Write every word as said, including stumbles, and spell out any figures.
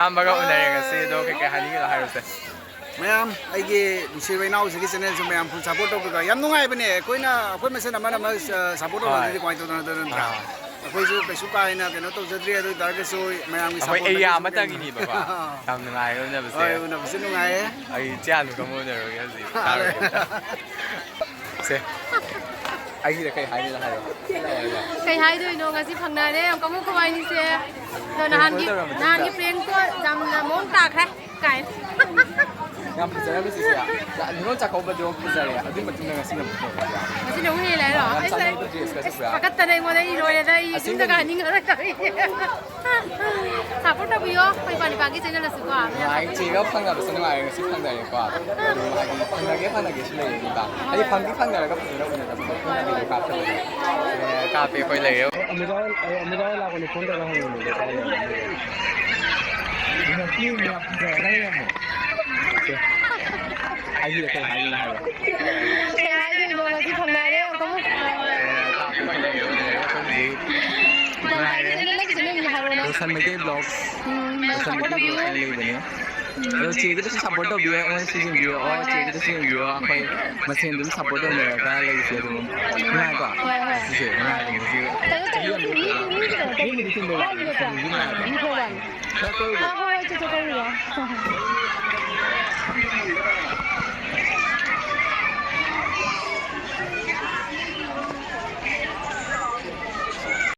ꯑꯍꯥꯟꯕꯒ ꯎꯅꯔꯦ ꯉꯁꯤ, ꯑꯗꯣ ꯀꯩꯀꯩ ꯍꯥꯏꯅꯤꯡꯉꯤꯅꯣ ꯍꯥꯏꯔꯣꯁꯦ꯫ ꯃꯌꯥꯝ, ꯑꯩꯒꯤ ꯅꯨꯡꯁꯤꯕ ꯏꯅꯥꯎꯁꯤꯒꯤ ꯆꯦꯅꯦꯜꯁꯨ ꯃꯌꯥꯝ ꯐꯨꯜ ꯁꯞꯄꯣꯔꯠ ꯇꯧꯕꯤꯕ ꯌꯥꯝ ꯅꯨꯡꯉꯥꯏꯕꯅꯦ꯫ ꯑꯩꯈꯣꯏꯅ, ꯑꯩꯈꯣꯏ ꯃꯁꯦꯟ ꯑꯃꯅ ꯑꯃ, ꯑ, ꯁꯞꯄꯣꯔꯠ ꯍꯣꯏ꯫ ꯇꯧꯅꯗ꯭ꯔꯗꯤ ꯀꯃꯥꯏꯅ ꯇꯧꯗꯣꯏꯅꯣ, ꯅꯠꯇ꯭ꯔꯥ? ꯑꯥ꯫ ꯑꯩꯈꯣꯏꯁꯨ ꯀꯩꯁꯨ ꯀꯥ ꯍꯦꯟꯅ ꯀꯩꯅꯣ ꯇꯧꯖꯗ꯭ꯔꯤ, ꯑꯗꯨ ꯑꯣꯏ ꯇꯥꯔꯒꯁꯨ ꯃꯌꯥꯝꯒꯤ ꯑꯩꯈꯣꯏ ꯁꯞꯄꯣꯔꯠꯇ ꯑꯦꯔꯤꯌꯥ ꯀꯩꯁꯨ ꯑꯃꯇꯪꯒꯤꯅꯦꯕꯀꯣ꯫ ꯌꯥꯝ ꯅꯨꯡꯉꯥꯏꯔꯦ ꯎꯅꯕꯁꯦ꯫ ꯍꯣꯏ, ꯎꯅꯕꯁꯨ ꯅꯨꯡꯉꯥꯏꯌꯦ꯫ ꯑꯩ ꯏꯆꯦ ꯑꯅꯨꯒ ꯑꯃ ꯎꯅꯔꯨꯔꯒꯦ ꯍꯧꯖꯤꯛ꯫ ꯁꯦ꯫ ꯑꯩꯒꯤꯗ ꯀꯩ ꯍꯥꯏꯗꯣꯏꯅꯣ ꯍꯥꯏꯔꯣ꯫ ꯀꯩ ꯍꯥꯏꯗꯣꯏꯅꯣ? ꯉꯁꯤ ꯐꯪꯅꯔꯦ, ꯑꯃꯨꯛꯀ ꯑꯃꯨꯛ ꯈꯣꯏꯕꯥꯅꯤꯁꯦ꯫ ꯑꯗꯣ ꯅꯍꯥꯟꯒꯤ, ꯄ꯭ꯔꯦꯡ ꯀꯣꯜ ꯇꯧꯔꯝꯕꯗꯣ ꯅꯍꯥꯟꯒꯤ ꯅꯠꯇ꯭ꯔꯥ? ꯄ꯭ꯔꯦꯡ ꯀꯣꯜ ꯌꯥꯝꯅ ꯃꯑꯣꯡ ꯇꯥꯈ꯭ꯔꯦ꯫ ꯀꯥꯏ꯫ ꯌꯥꯝ ꯐꯖꯔꯝꯃꯤ ꯆꯤꯆꯦ꯫ ꯅꯤꯉꯣꯜ ꯆꯥꯛꯀꯧꯕꯗꯣ ꯐꯖꯔꯦ꯫ ꯑꯗꯨꯒꯤ ꯃꯇꯨꯡꯗ ꯉꯁꯤꯅ ꯑꯃꯨꯛ ꯐꯖꯔꯦ꯫ ꯉꯁꯤꯅ ꯑꯃꯨꯛ ꯍꯦꯜꯂꯦ ꯍꯥꯏꯔꯣ? ꯌꯥꯝ ꯑꯩꯁꯦ, ꯆꯥꯟꯅꯕ ꯗ꯭ꯔꯦꯁꯀꯁꯦ ꯑꯁ, ꯄꯨꯔꯥ꯫ ꯄꯥꯈꯠꯇꯅ ꯑꯩꯉꯣꯟꯗ ꯑꯩ ꯂꯣꯏꯔꯦꯗ, ꯑꯩ ꯌꯨꯝꯗꯒ ꯑꯁꯦꯡꯕꯅꯤ꯫ ꯍꯟꯅꯤꯡꯉꯔꯣꯏ ꯇꯧꯔꯤꯁꯦ꯫ ꯁꯞꯄꯣꯔꯠ ꯇꯧꯕꯤꯌꯣ ꯑꯩꯈꯣꯏ ꯏꯄꯥ ꯅꯤꯄꯥꯒꯤ ꯆꯦꯅꯦꯜ ꯑꯁꯤꯀꯣ꯫ ꯃꯌꯥꯝ ꯅꯨꯡꯉꯥꯏ, ꯁꯞꯄꯣꯔꯠ ꯆꯦꯒ ꯇꯧꯕꯤꯌꯣ꯫ ꯐꯪꯅꯕꯁꯦ ꯅꯨꯡꯉꯥꯏꯔꯦ, ꯉꯁꯤ ꯐꯪꯅꯔꯦꯀꯣ꯫ ꯑꯗꯨꯝ ꯍꯥꯏꯗꯤ ꯐꯪꯅꯒꯦ ꯐꯪꯅꯒꯦꯁꯨ ꯂꯩꯔꯦ ꯅꯤꯄꯥ꯫ ꯍꯥꯏꯗꯤ ꯐꯪꯗꯤ ꯐꯪꯅꯔꯒ ꯐꯖꯅ ꯎꯅꯗꯕꯗꯣ ꯐꯣꯟꯗ ꯚꯤꯗꯤꯑꯣ ꯀꯥꯞꯇꯕꯗꯣ꯫ ꯑꯦ, ꯀꯥꯞꯄꯦ ꯑꯩꯈꯣꯏ ꯂꯩꯔꯦ꯫ ꯑꯃꯨꯗꯥ ꯍꯣꯏ, ꯑꯃꯨꯗꯥ ꯍꯣꯏ ꯂꯥꯛꯄꯅꯤ, ꯐꯣꯟ ꯇꯧꯔꯒ ꯍꯪꯉꯤꯅꯦ꯫ ꯅꯨꯄꯤ ꯃꯌꯥꯝ ꯐꯖꯔꯒ ꯂꯩꯔꯝꯃꯦ꯫ ꯁꯦ꯫ ꯍꯥꯏꯕꯤꯔꯣ, ꯀꯩ ꯍꯥꯏꯗꯣꯏꯅꯣ ꯍꯥꯏꯔꯣ꯫ ꯀꯩ ꯍꯥꯏꯗꯣꯏꯅꯣ, ꯉꯁꯤ ꯐꯪꯅꯔꯦ ꯑꯃꯨꯛꯀ ꯑꯃꯨꯛ꯫ ꯅꯪꯒꯤ ꯆꯦꯅꯦꯜ, ꯅꯪꯒꯤ ꯆꯦꯅꯦꯜ ꯍꯥꯏꯔꯣꯅꯦ꯫ ꯔꯣꯁꯟ ꯃꯩꯇꯩ ꯕ꯭ꯂꯣꯒ꯫ ꯎꯝ, ꯔꯣꯁꯟ ꯁꯞꯄꯣꯔꯠ ꯃꯩꯇꯩ ꯇꯧꯕꯤꯌꯨ꯫ ꯕ꯭ꯂꯣꯒ ꯍꯥꯏꯅ ꯂꯩꯕꯅꯦ꯫ ꯑꯗꯣ ꯆꯦꯒꯤꯗꯁꯨ ꯁꯞꯄꯣꯔꯠ ꯇꯧꯕꯤꯌꯣ, ꯑꯩꯉꯣꯟꯗꯁꯨ ꯌꯦꯡꯕꯤꯔꯛꯑꯣ, ꯍꯣꯏ꯫ ꯆꯦꯒꯤꯗꯁꯨ ꯌꯦꯡꯕꯤꯔꯛꯑꯣ꯫ ꯑꯩꯈꯣꯏ ꯃꯁꯦꯟ ꯑꯗꯨꯝ ꯁꯞꯄꯣꯔꯠ ꯇꯧꯅꯔꯒ ꯂꯩꯁꯦ ꯑꯗꯨꯝ꯫ ꯅꯨꯡꯉꯥꯏꯀꯣ? ꯍꯣꯏ, ꯍꯣꯏ꯫ ꯁꯤꯁꯦ ꯅꯨꯡꯉꯥꯏꯕꯅꯦ꯫ ꯁꯤ ꯀꯩꯅꯣ ꯇꯧꯕ, ꯃꯤ, ꯃꯤ, ꯃꯤ ꯀꯩꯅꯣ ꯇꯧꯕ꯫ ꯃꯤꯕꯨꯗꯤ ꯆꯤꯟꯕ ꯃꯥꯜꯂꯦ꯫ ꯋꯥꯠꯂꯤꯕ ꯀꯌꯥ? ꯅꯨꯡꯗꯤ ꯅꯨꯡꯉꯥꯏꯕ꯫ ꯃꯤ ꯈꯔ ꯋꯥꯠꯂꯤ꯫ ꯈꯔ ꯀꯣꯏꯔꯨꯁꯦ꯫ ꯑꯥ, ꯍꯣꯏ, ꯍꯣꯏ, ꯆꯠ, ꯆꯠ, ꯀꯣꯏꯔꯨꯔꯣ꯫